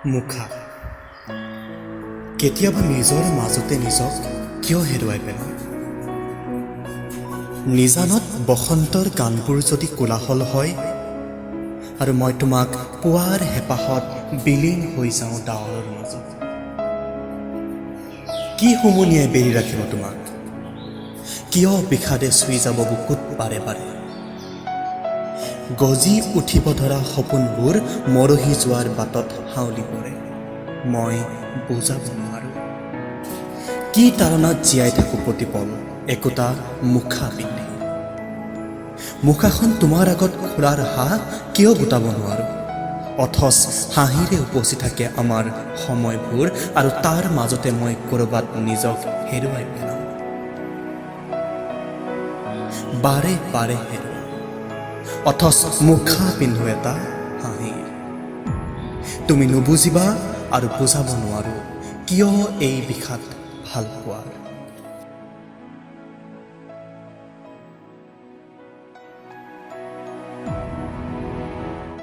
মুখা। কেতিয়াবা নিজৰ মাজতে নিজক কিয় হেৰুৱাই পেলাওঁ? নিজানত বসন্তৰ গানবোৰ যদি কোলাহল হয় আৰু মই তোমাক পোৱাৰ হেঁপাহত বিলীন হৈ যাওঁ ডাৱৰৰ মাজত, কি হুমুনিয়াই বেৰি ৰাখিব তোমাক? কিয় বিষাদে চুই যাব বুকুত বাৰে বাৰে? গজি উঠিব ধৰা সপোনবোৰ মৰহি যোৱাৰ বাটত হাউলি পৰে। মই বুজাব নোৱাৰোঁ কি তাড়নাত জীয়াই থাকোঁ প্ৰতিপল একোটা মুখা পিন্ধি। মুখাখন তোমাৰ আগত খোলাৰ সাহ কিয় গোটাব নোৱাৰোঁ? অথচ হাঁহিৰে উপচি থাকে আমাৰ সময়বোৰ আৰু তাৰ মাজতে মই ক'ৰবাত নিজক হেৰুৱাই পেলাওঁ, বাৰে বাৰে হেৰুৱাওঁ, অথচ মুখা পিন্ধো এটা হাঁহিৰ। তুমি নুবুজিবা আৰু বুজাব নোৱাৰোঁ কিয় এই বিষাদ ভাল পোৱাৰ।